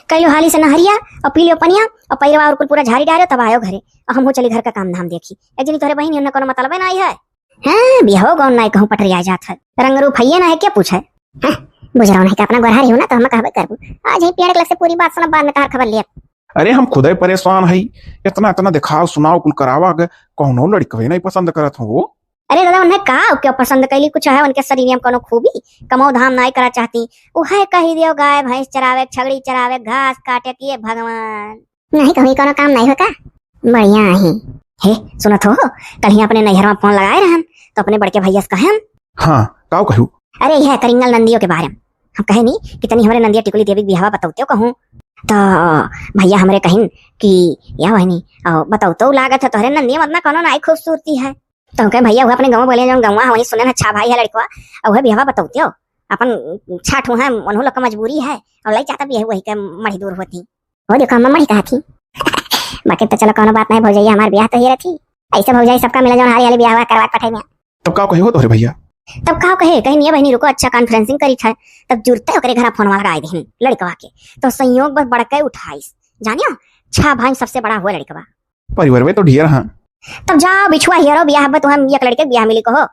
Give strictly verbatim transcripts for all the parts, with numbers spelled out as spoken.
कइलो हाली से नहरिया और पी लियो पनिया और पैरवा और कुल पूरा झारी डारो, तब आयो घरे। और हमहू चली घर का काम धाम देखी। एक जनी तोहरे बहिन, उन्हें कोनो मतलबे नाई है। हाँ, बियाहो गौन नाई कहूँ पटरिया जात है। रंग रूप हइये ना है, क्या पूछे? हाँ, बुझराव नहीं का अपना गोरहार ही हो ना, तो हम कहबे करबू। आज ही पेड़ के लग से पूरी बात सुना, बाद में तहार खबर लिया। अरे, हम खुदे परेशान हई, इतना, इतना दिखाव सुनाव कुल करावा के, कौनो लड़कवे नहीं पसंद करत हो वो। अरे दादा, उन्हें का, क्यों पसंद कैली? कुछ है उनके शरीर में कोनो खूबी? कमो धाम नाई करा चाहती, उहे कही दियो, गाय भैंस चरावे, छगड़ी चरावे, घास काटे, किए भगवान। नहीं कहूँ, कोनो काम नहीं होता, बढ़िया ही। हे, सुनत हो, कल ही अपने नैहर में फोन लगाए रहन, तो अपने बड़के भैया से कहन। हाँ, का कहू? अरे, यह करिंगल नंदियों के बारे में हम कहे नी कि तनी हमरे नंदिया टिकुली देवी के बियाहवा बतौते कहूँ। तो भैया हमरे कहिन कि या बहिनी, अ, बतौतो लागत है तोहरे नंदिया में उतना कोनो नाई खूबसूरती है। तो हम कहे, भैया, वो अपने गाँव बोले, जो गाँव वहीं सुने ना, अच्छा भाई है लड़कवा, और वह बियाहवा बतौते हो, अपन छाठ हुआ है, उन्हों लोग का मजबूरी है, और लाई चाहता भी है वही के मड़ी दूर होती। वो देखो, हम मड़ी कहा थी। बाकी तो चलो, कोनो बात नहीं भौजैया, हमार बियाह तो ही रहती। ऐसे भौजाई सबका मिला, जो हाली हाली बियाह करवा के पठाई में। तब का कहे हो तोहरे भैया? तब का कहे, कहीं मियाँ बहिनी रुको, अच्छा कॉन्फ्रेंसिंग करी थे, तब जुरते ओकरे घर फोन लगाए देहिन लड़कवा के, तो संयोग बस बड़के उठाइस, जानियो, छह भाई सबसे बड़ा हुआ लड़कवा। परिवार में तो ढेर हाँ। तब जा बिछुआ हेरो, बियाह बा तो हम एक लड़के के बियाह मिली कहो।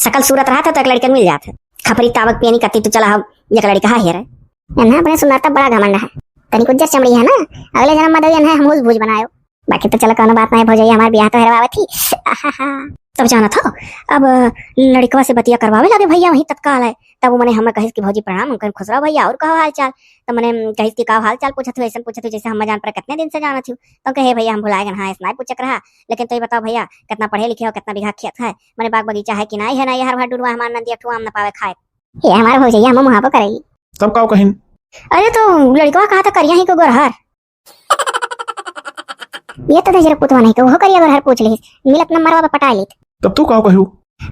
सकल सूरत रहा था तो एक लड़के मिल जात है। खपरी तावक पियनी कत्ती तो चला हम एक लड़का है हेरे। इन्हें अपने सुंदरता बड़ा घमंड है, तनी कुछ जस चमड़ी है ना, अगले जन्म में दो इन्हें हम भूज भूज बनायो। बाकी तो चलो, कोनो बात नहीं भौजैया, हमार बियाह तो हेरवावत ही। आहाहा। तब जानत हो, अब लड़कवा से बतिया करवावे लागे भैया वहीं तत्काल है। तब वो मने हमें कहिस कि भौजी प्रणाम, हम कहिन खुश रहो भैया, और कहो हाल चाल। तब मने कहिस कि का हाल चाल पूछत हो, ऐसन पूछत हो जैसे हम जान पर कितने दिन से जानत हो। तो कहे भैया हम भुलाए गन, हाँ ऐसा नहीं पूछक रहा, लेकिन तो ये बताओ भैया कितना पढ़े लिखे हो, कितना बीघा खेत है, मने बाग बगीचा है कि नहीं है, ना ये हर भर डुरवा हमार नंदी एक ठो आम न पावे खाए। ये हमार भौजैया हम मुहाबो करेगी। तब का कहिन? अरे तो लड़कवा कहा था करिया ही को गोरहर। ये तो दहिजरा पुतवा नहीं तो वो करिया गोरहर पूछ लिहिस, मिलत नंबरवा पर पटा लित। तब तू का कहू?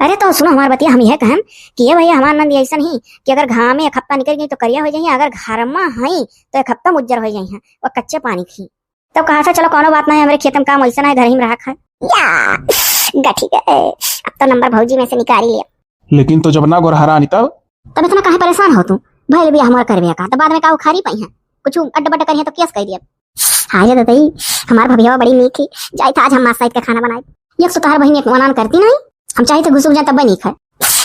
अरे तो सुनो हमार बतिया, हम यह कहम कि ये भैया हमार नंदी ऐसन ही कि अगर घाम में एक हफ्ता निकल गई तो करिया हो जाइए, अगर घर में हई तो एक हफ्ता में उज्जर हो जाइए, वो कच्चे पानी की। तब कहा था चलो कोनो बात नहीं, हमरे खेत में काम ऐसा नहीं, घर ही में रहा खाए। या, गठी गए, अब तो नंबर भौजी में से निकाल लिया। लेकिन तो जब ना गोरहरानी तब? तब इतना काहे परेशान हो तू? भइल बियाह हमार करबे का, तब बाद में का उखारी पाई है? कुछ अड्ड बड्ड करिए तो केस कह दिया। हाय रे ददई, हमार भभियावा बड़ी नीक ही, जाई था आज हम मासाइत का खाना बनाए। एक तो तहार बहिन एक वनान करती नहीं, हम चाहे तो घुसुक जाए तब नहीं खाए।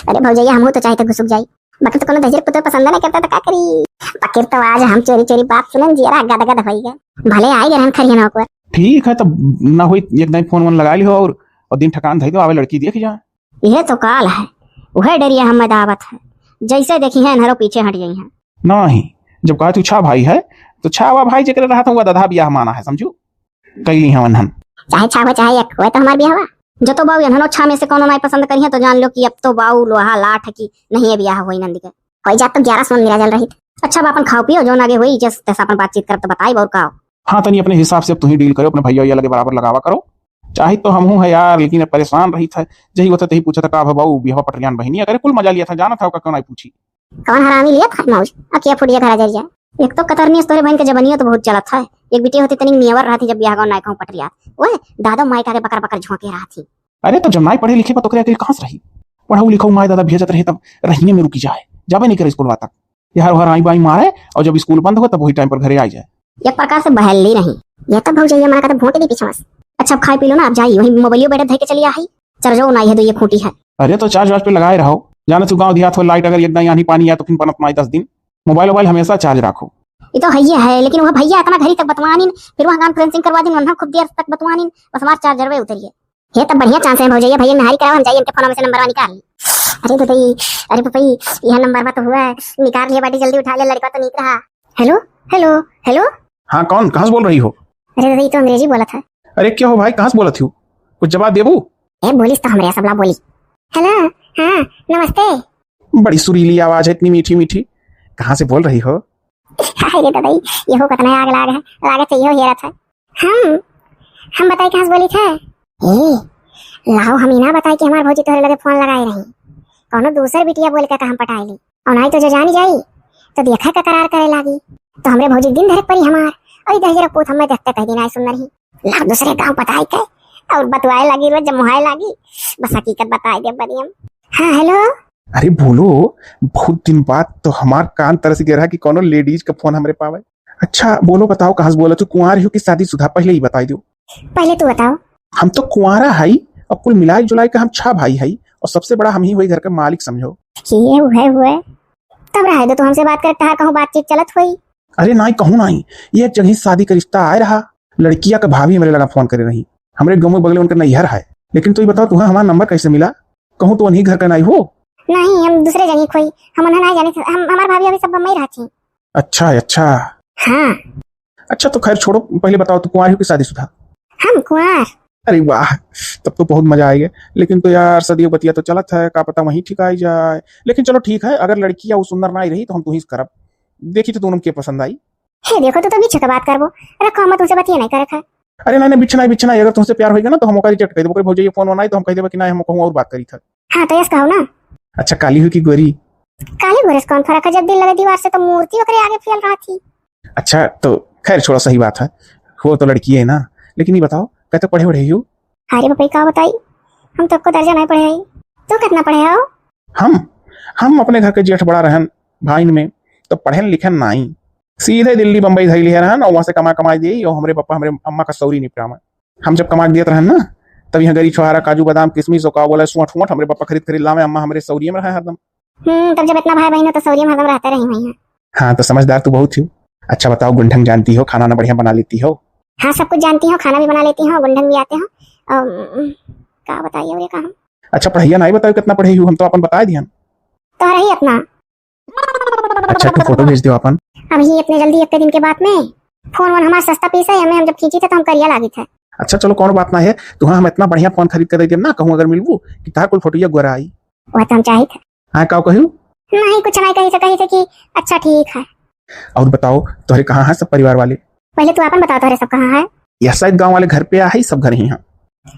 अरे भौजैया, हमहू तो चाहे तो घुसुक जाई, बाकी तो कोनो दहिजर पुतवा पसंद नहीं करता तो का करी? बाकी तो आज हम चोरी चोरी बात सुनन, जियरा गदगद होई गए। भले आई गए रहन खरिया ना ओकर। ठीक है, तब ना होई, एक दाई फोन वोन लगा ली हो और, और दिन ठकान धई दो, आवे लड़की देख जा। यह तो काल है, वह डरिया हमें दावत है, जैसे देखी है इन्हरो पीछे हट गई हैं। नहीं, जब कहा तू छा भाई है, तो छावा भाई जेकरे रहा था, वह दधा बियाह माना है, समझू? कैली है वन्हन। चाहे छा हो, चाहे एक, वह तो हमार बियाह हुआ। जो तो बाऊ इन्हनो छा में से कोनो नाई पसंद करिए, तो जान लो कि अब तो बाऊ लोहा लाठ है कि नहीं है बियाह होई नंदी के। कोई जात तो ग्यारह सौ मेरा जल रही। अच्छा, अब अपन खाओ पियो, जो आगे होई, जस तैसा अपन बातचीत करब तो बताई बाऊ का। हाँ, तनी अपने हिसाब से अब तू ही डील करो, अपने भैया ये लगे बराबर लगावा करो। चाहे तो हम हूँ है यार, लेकिन अब परेशान रही था, जही होता तही पूछा था, "का भा बाऊ, बिहवा पटरियान बहिनी?" अगर कुल मजा लिया था, जाना था, ओका क्यों नहीं पूछी? कौन हरामी लिया था मौज? अकिया फुटिया घरा जरिया। एक तो कतरनी तोरे बहन के जबनियो तो बहुत चलत है। एक बिटिया होती तनिक नियवर रहती, जब बियाह गौन नाय कहूँ पटरिया। ओए, दादा माई का के बकर बकर झोंके रहती। अरे, तो जब नाय पढ़े लिखे बा, तो ओकरे अकिल कहाँ से रही? पढ़ऊ लिखऊ माय दादा भेजत रहे, तब रहिए में रुकी जाए, जाबे नहीं करे स्कूलवा तक। यार, ओहर आई बाई मारे, और जब स्कूल बंद हो, तब वही टाइम पर घरे आई जाए। एक प्रकार से बहल ली नहीं। ये तो भौजैया मना का तो भोंट दी पीछे से। अच्छा, अब खाई पी लो ना, आप जाइए, वही मोबाइलियो बैठे धर के चली आई। चार्जो ना, ये दो ये खूंटी है। अरे, तो चार्ज वार्ज पे लगाए रहो, जाने तू गाँव देहात हो, लाइट अगर एक दाई आनी पानी या तो फिर बनत माई दस दिन। मोबाइल वोबाइल हमेशा चार्ज रखो। ये तो है, ये है, लेकिन वह भैया इतना घड़ी तक बतवानिन, फिर वहाँ कॉन्फ्रेंसिंग करवा दिन, वहाँ खूब देर तक बतवानिन, बस हमार चार्जर वे उतरिए। ये तो बढ़िया चांस है भौजैया, भैया नहारी कराओ, हम जाइए इनके फोन में से नंबरवा निकाल ली। अरे ददई, अरे पपई, यह नंबरवा तो हुआ है, निकाल लिए बाटी, जल्दी उठा ले, लड़का तो नीक रहा। हेलो, हेलो, हेलो। हाँ, कौन? कहाँ से बोल रही हो? अरे ददई, तो अंग्रेजी बोला था। अरे क्या हो भाई, कहाँ से बोलत हो? कुछ जवाब देबू? ए, बोलिस तो हमरे सबला बोली। हेलो, हाँ, नमस्ते। बड़ी सुरीली आवाज है, इतनी मीठी मीठी, कहाँ से बोल रही हो? हाय रे ददई, यहो कतना आग लाग है, लागे तो यहो हेरत है। हम, हम बताई कहाँ से बोली थे? ए, लाओ हम ही ना बताई कि हमार भौजी तोहरे लगे फोन लगाए रही। कौनो दूसर बिटिया बोल के का हम पटाए ली। और नहीं तो जो जानी जाई, तो देखा का करार करे लागी। तो हमरे भौजी दिन धरे परी हमार, और दहिजरा पूत हमें देखते कह दिन आए सुंदर ही। लाओ दूसरे गाँव बताई के, और बतवाए लागी रोज जब मुहाए लागी। बस हकीकत बताए दे बनी हम। हाँ, हेलो। अरे बोलो, बहुत दिन बाद तो हमार कान तरस गया रहा कि कौनो लेडीज का फोन हमरे पावे। अच्छा बोलो, बताओ, कहाँ से बोलत हो? कुंवार हो कि शादीशुदा, पहले ई बताई दो। पहले तू बताओ। हम तो कुंवारा हई, और कुल मिलाई जुलाई के हम छह भाई हई, और सबसे बड़ा हम ही होई घर के मालिक समझो। ये हुए हुए, तब रहे दो, तू हमसे बात करे, तहार कहूँ बातचीत चलत होई। अरे नाई, कहूँ नाई, ये एक जगह शादी का रिश्ता आए रहा, लड़किया का भाभी हमरे लगा फोन करे रही, हमरे गाँव में बगले उनका नैहर है। लेकिन तू ये बताओ, तुहा हमार नंबर कैसे मिला? कहूँ तो उन्हीं घर का नाई हो? नहीं, हम दूसरे जनी खोई, हम उन्हें नहीं जाने थे। हम, हमार भाभी अभी सब बम्बई रहती। अच्छा, अच्छा। हाँ। अच्छा, तो खैर छोड़ो, पहले बताओ, तू कुंवार हो कि शादीशुदा? हम कुंवार। अरे वाह, तब तो बहुत मजा आएगा। लेकिन तो यार, सदियों बतिया तो चलत है, का पता वहीं ठिकाई जाए। लेकिन चलो ठीक है, अगर लड़किया वो सुंदर ना आई रही तो हम तू ही से करब। देखी तो दोनों के पसंद आई। हे देखो, तू तो बीच के बात करबो। रखो, हम तुमसे बतिया नहीं करे है। अरे नहीं, नहीं, बिच्छना है, बिच्छना है। अगर तुमसे प्यार होइगा ना तो हम ओकर रिजेक्ट कर देबो। ओकर भौजाई फोन वोन आई तो हम कह देबो कि नहीं, हम कहूँ और बात करी था। हाँ, तो यस कहो ना। अच्छा, काली हो कि गोरी? काली गोरे से कौन फर्क है? जब दिल लगे दीवार से तो मूर्ति ओकरे आगे फेल रहा थी। अच्छा, तो खैर छोड़ो, सही बात है, हो तो लड़की है ना। लेकिन ये बताओ, कब तक पढ़े वढ़े हो? अरे बाप रे, का बताई, हम तो एको दर्जा नहीं पढ़े हई। तू कितना पढ़े हो? हम हम अपने घर के जेठ बड़ा रहन भाइन में, तो पढ़न लिखन नाई, सीधे दिल्ली बम्बई धई लिहे रहन और वहाँ से कमा कमाई दिए और हमरे पापा हमरे अम्मा का सौरी निपटावे। हम जब कमा के दियत रहन ना, तब यहाँ गरी छोहारा, काजू बादाम, किशमिश और का बोला, सोंठ वोंठ हमरे पापा खरीद खरीद लावे। अम्मा हमरे सौरिये में रहे हरदम। हम्म, तब जब इतना भाई बहन हो तो सौरिये में हरदम रहते रही हुई हैं। हाँ, तो समझदार तू बहुत ही। अच्छा बताओ, गुंढंग जानती हो, खाना ना बढ़िया बना लेती हो? हाँ, सब कुछ जानती हूँ, खाना भी बना लेती हूँ, गुंढंग भी आते हो। अम, का बताइए और ये काम। अच्छा, पढ़ाइया नहीं बताओ, कितना पढ़े हो, हम तो अपन बता दिहन। तो रही इतना। अच्छा, तू फोटो भेज दियो अपन। अभी इतने जल्दी, एक दिन के बाद में? फोन वोन हमार सस्ता पीस है, हमें हम जब खींची थे तो हम करिया लागी थे। अच्छा, चलो, कौनो बात ना है, तुहा हम इतना बढ़िया फोन खरीद के दे देब ना, कहूँ अगर मिलबू कि तार कुल फोटोया गोरा आई। वह तो हम चाहित है। हाँ, का कहू? नहीं, कुछ नहीं कही थे, कही थे कि अच्छा, ठीक है। और बताओ, तोहरे कहाँ है सब परिवार वाले? पहले तू अपन बताओ, तोहरे सब कहाँ है? यह शायद गाँव वाले घर पे आ है, सब घर ही हैं।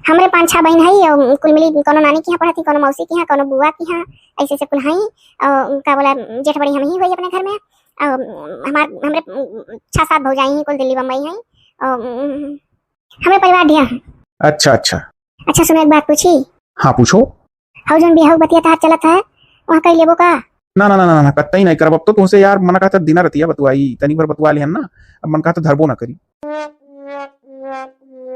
हमरे पाँच छह बहन है, और कुल मिली कोनो नानी के यहाँ पढ़ती, कोनो मौसी के यहाँ, कोनो बुआ के यहाँ, ऐसे ऐसे कुल हैं। और का बोला, जेठ बड़ी हम ही हुई अपने घर में। और हमार, हमरे छह सात भौजाई हैं, कुल दिल्ली बम्बई हैं। और हमरे परिवार ढेर है। अच्छा, अच्छा। अच्छा सुनो, एक बात पूछी? हाँ, पूछो। हौ जौन बियाह बतिया तहार चलत है, वहाँ कई लेबो का? ना, ना, ना, ना, ना, कतई नहीं करब। अब तो तुमसे यार मना कहता दिना रतिया बतुआई, तनी भर बतुआ लेहन ना, अब मन कहता धरबो ना करी।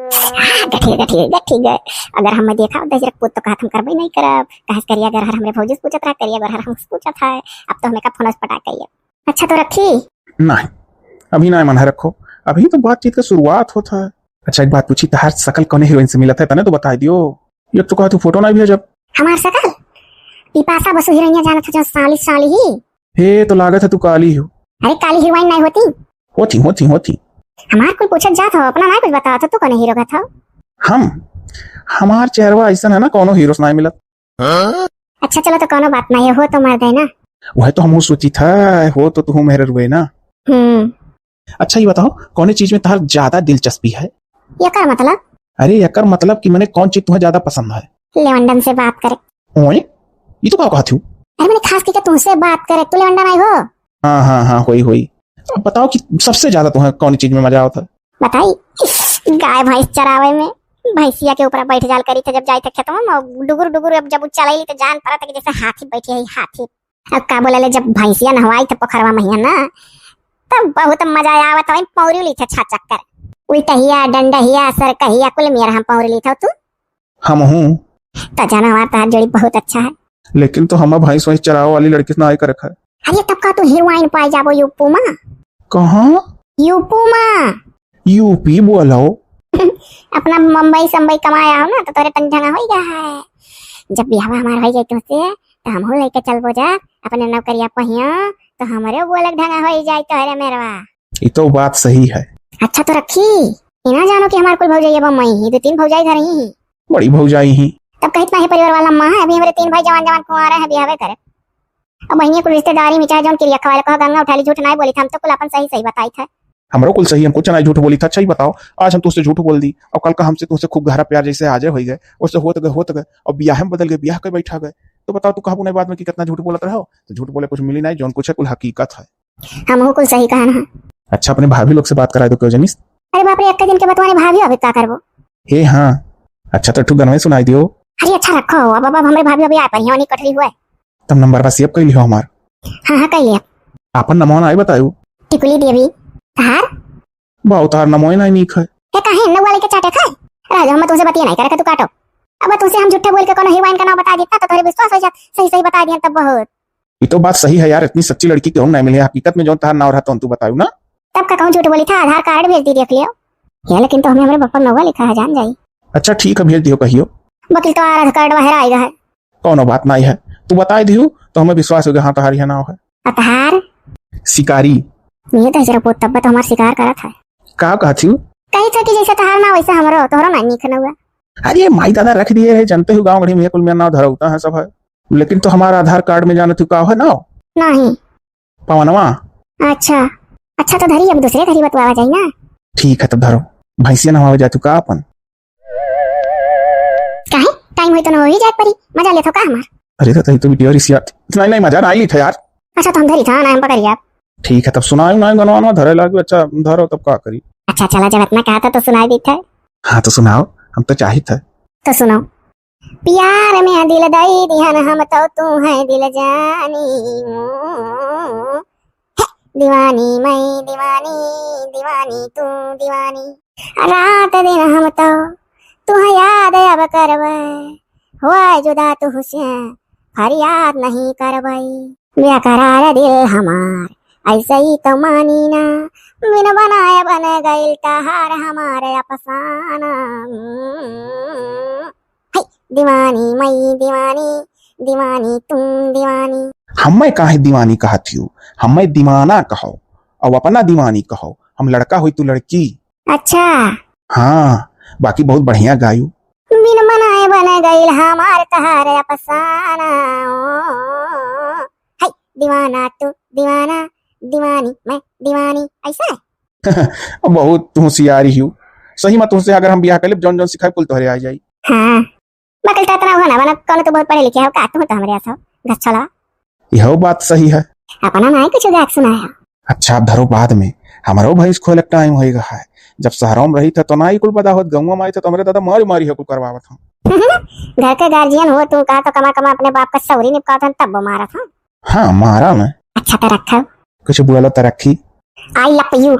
हाँ, गठिया, गठिया, गठिया। अगर हमें देखा दस जरा पूत तो कहत हम करबे नहीं करब। कहे से करिया गरहर हमरे भौजी से पूछत रहा, करिया गरहर हमसे पूछत है। अब तो हमें का फोन से पटा करिए। अच्छा तो रखी? नहीं, अभी ना मन है रखो, अभी तो बातचीत का शुरुआत होता है। अच्छा एक बात पूछी, तहार शकल कौने हीरोइन से मिलत है, तने तो बताई दियो। ये तो कहा तू फोटो नहीं भेजब। हमार शकल? बिपाशा बसु हीरोइनिया जानत है जो साली साली ही। हे, तो लागत है तू काली हो। अरे काली हीरोइन नहीं होती। होती, होती, होती। हमार कोई पूछत जात हो, अपना ना कुछ बतावत हो, तू कौने हीरो कहत हो? हम? हमार चेहरवा ऐसन है ना, कौनो हीरो से नहीं मिलत। अच्छा चलो, तो कौनो बात नहीं है, हो तो मर्द है ना। वह तो हमहू सोची था, हो तो तू मेहर रुए ना। हम्म। अच्छा ये बताओ, कौने चीज में तहार ज्यादा दिलचस्पी है? यकर मतलब? अरे यकर मतलब कि मने कौन चीज तुम्हें ज्यादा पसंद है? लेवंडन से बात करे। ओए, ये तो का कहत हूँ? अरे मने खास करके तुमसे बात करे, तू लेवंडन आई हो? हाँ, हाँ, हाँ, होई, होई। अब बताओ कि सबसे ज्यादा तुम्हें कौन चीज में मजा आवत है? बताई, गाय भैंस चरावे में। भैंसिया के ऊपर बैठ जाल करी थे जब जाई थे खेतवा में, डुगुर डुगुर अब जब उ चलैली तो जान पड़ा था कि जैसे हाथी बैठी है हाथी। अब का बोला ले, जब भैंसिया नहवाई थे पोखरवा महिया ना, तब बहुत मजा आवत है, पौरी ली थे छा चक्कर, उल्टहिया, डंडहिया, सरकहिया, कुल मेर हम पौरी ली थे तू। हम हूँ। तो जानवर तहार जोड़ी बहुत अच्छा है। लेकिन तो हम भैंस वैंस चरावे वाली लड़की से ना आए करे खाए। अरे तब का तू हीरोइन पाई जाबो यूपी में? कहाँ? यूपी में। यूपी बोलो। अपना मुंबई संबई कमाया हो ना, तो तोरे तन ढंगा हो गया है। जब बिहावा हमार हो जाए तुमसे, तो हम हो लेके चलबो जा अपने नौकरिया पहिया, तो हमारे बोलक ढंगा हो जाए तोहरे मेरवा। ये तो बात सही है। अच्छा तो रखी, ये ना जानो कि हमार कुल भौजाई अब मई ही, दो तीन भौजाई घर ही। बड़ी भौजाई ही। तब कहित नाही परिवार वाला माँ है, अभी हमारे तीन भाई जवान जवान कुंवारे हैं, बियाहवे करे। अब बहिनिया कुल रिश्तेदारी में चाहे जौन किरिया खवाए, कहो गंगा उठाली, झूठ नाई बोली था, हम तो कुल अपन सही सही बताई था। हमरो कुल सही, हम कुछ नाई झूठ बोली था। अच्छा ही बताओ, आज हम तुझसे झूठ बोल दी और कल का हमसे तुझसे खूब गहरा प्यार जैसे आजे हो गए, उससे होत गए, होत गए और बियाह में बदल गए, बियाह कर बैठा गए, तो बताओ तू कहबू नहीं बाद में कि कितना झूठ बोलत रहो? तो झूठ बोले कुछ मिली नहीं, जौन कुछ है कुल हकीकत है। हमहू कुल सही कहन है। अच्छा, अपने भाभी लोग से बात कराए दो क्यों जनिस? अरे बाप रे, एक दिन के बतवाने भाभी अभी का करबो? हे हाँ, अच्छा तो ठू गनवे सुनाई दियो। अरे अच्छा रखो, अब, अब, अब हमरे भाभी अभी आ पड़ी है, उन्हीं कटरी हुआ है। तब नंबर बस सेव कर लियो हमार। हाँ, हाँ, कर लिया। आपन नमवा नाई बतायो। टिकुली देवी। तहार? बा, तहार नमोए नाहीं नीक है। हे काहे, नौआ लइके चाटे खाए? रह जाओ, हम तुमसे बतिया नाहीं करे के, तू काटो। अब तुमसे हम झूठे बोल के कोनो हीरोइन का नाम बता देता तो तोहरे विश्वास हो जात, सही सही बता दिया तब बहुत। ई तो बात सही है यार, इतनी सच्ची लड़की केहू नाहीं मिले है हकीकत में, जौन तहार नाव रहा तौन तू बतायू ना। तब का कहूँ झूठ बोली था, आधार कार्ड भेज दी, देख लियो। हे लेकिन तो हमें हमरे बप्पा नौआ लिखा है, जान जाई। अच्छा ठीक है, भेज दियो कहियो। वकील तो आधार कार्ड बाहर आएगा है। कौनो बात नाहीं है, तू बताए दियो तो हमें विश्वास हो गया, हाँ तहार यह नाव है। अतहार? शिकारी। नहीं तो जरा पोत तब तो हमार शिकार करत है। का कहत हियो? कही था कि जैसे तहार नाव वैसे हमरो, तोहरो नाव नीक नौआ। अरे माई दादा रख दिए है, जानते हो गाँव गढ़ी में कुल मेरा नाव धरौता है सब है, लेकिन तो हमारा आधार कार्ड में जानत हो का है नाव? नहीं। पवनवा। अच्छा, अच्छा तो धरी, अब दूसरे घरी बतवावा जाई ना। ठीक है तब धरो, भैंसिया नहवावे जातू का अपन? काहे? टाइम होई तो न होई जाए परी, मजा लेत हो का हमार? अरे तो तही तो बिटिया रिसिया, नहीं नहीं मजा ना आई था यार। अच्छा तो हम धरी था ना, हम पकड़ी आप। ठीक है तब सुनाओ ना गनवा ना धरे लागी, अच्छा धरो तब का करी। अच्छा चला जब इतना कहा था तो सुनाई दी था। हाँ तो सुनाओ, हम तो चाहित है। तो सुनाओ। प्यार में दिल दई दिहन हम तो तू है दिल जानी। हे दीवानी मैं दीवानी, दीवानी तू दीवानी। रात दिन हम तो तू याद अब करबे, हुआ जुदा तू हुसे फरियाद नहीं करबे। बेकरार दिल हमार ऐसे ही तो मानी ना, बिन बनाए बन गइल तहार हमार अफसाना। हे दीवानी मैं दीवानी, दीवानी तुम दीवानी। हम्मे काहे दीवानी कहत हियो? हम्मे दीवाना कहो, अब अपना दीवानी कहो। हम लड़का होई तू लड़की। अच्छा। हाँ, बाकी बहुत बढ़िया गायू। बिन बनाए बन गइल हमार तहार अफसाना। ओ, हे दीवाना तू दीवाना, दीवानी मैं दीवानी, ऐसा है? बहुत तू होशियारी हियो। सही में तुमसे अगर हम बियाह कर लेब, जौन जौन सिखाई कुल तोहरे आ जाई। हाँ। बकल तो इतना हुआ ना बना, कौन तो बहुत पढ़े लिखे हो का, तू तो हमरे आस हो, घस छोला। यहो बात सही है। अपना नाहीं कुछ गा के सुनाया। अच्छा, अब धरो बाद में, हमरो भैंस खोले के टाइम होई गया है। जब शहरों में रही था तो ना ही कुल बदा होत, गौवा में आई था तो हमरे दादा मारी मारी है कुल करवावत हम। घर के गार्जियन हो तू, का तो कमा कमा अपने बाप का सौरी निपकावत हन, तब वो मारत हन। हाँ, मारा मैं। अच्छा तो रखो। कुछ बोलो तो रखी। I love you।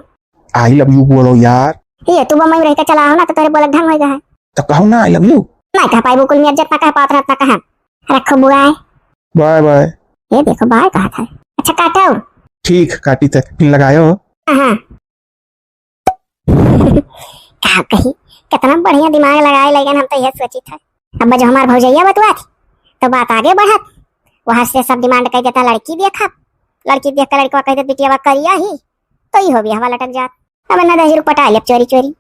I love you बोलो यार। ये तू बम्बई में रह के चला हो ना तो तेरे बोले ढंग होई गया है। तो कहू ना I love you। ना कह पाई, कुल में जितना कह पात रहा उतना कहा। रखो बुआए। बाय बाय। ये देखो बाय कहा था। अच्छा काटो। ठीक, काटी थे, फिर लगायो। हाँ। का कही, कितना बढ़िया दिमाग लगाए लगे, हम तो यह सोची था। अब जो हमार भौजैया बतुआ थी, तो बात आगे बढ़त, वहाँ से सब डिमांड कर देता, लड़की देखा, लड़की देख के लड़का कह देता, बिटिया करिया ही, तो इहो बियाहवा लटक जात। अब ना दहेज पटा लेब चोरी चोरी।